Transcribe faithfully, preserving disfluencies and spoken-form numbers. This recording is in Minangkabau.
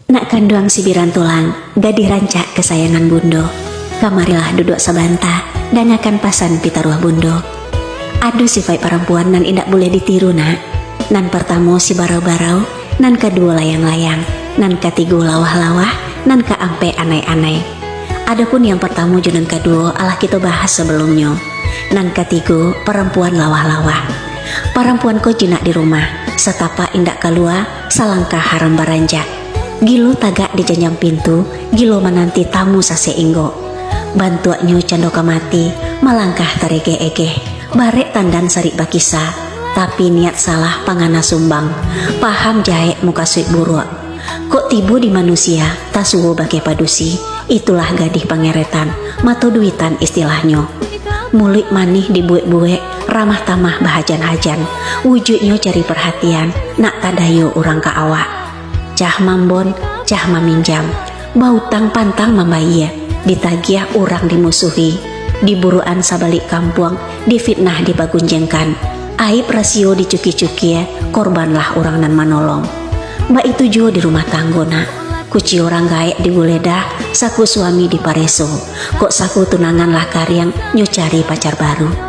Nak kanduang sibiran tulang, gadih rancak kasayangan bundo. Kamarilah duduak sabanta, dangakan pasan pitaruah bundo. Ado sifaik parampuan nan indak buliah ditiru, nak. Nan partamo sibarau-barau, nan kaduo layang-layang, nan katigo lawah-lawah, nan kaampek anai-anai. Adopun yang partamo jo nan kaduo alah kito bahas sabalumnyo. Nan katigo, parampuan lawah-lawah. Parampuan ko jinak di rumah, satapak indak kalua, salangkah haram baranjak. Gilo tagak di janjang pintu, gilo mananti tamu sasek inggok. Bantuaknyo cando ka mati, malangkah taregeh-egeh, barek tandan sarik bakisa, tapi niat salah pangana sumbang, paham jahek mukasuik buruak. Kok tibo di manusia, tasuo bakeh padusi, itulah gadih pangeretan, mato duitan istilahnyo. Muluik manih dibuek-buek, ramah tamah bahajan-hajan, wujuiknyo cari parhatian, nak tadayo urang ka awak. Cah mambon, cah maminjam, bautang pantang mambayia, ditagiah urang dimusuhi, diburuan sabalik kampuang, difitnah dibagunjengkan, aib rasio dicukia-cukia, korbanlah urang nan manolong. Baitu juo di rumah tanggo, nak. Kuci urang gaek diguledah, saku suami dipareso. Kok saku tunangan lah kariang, nyo cari pacar baru.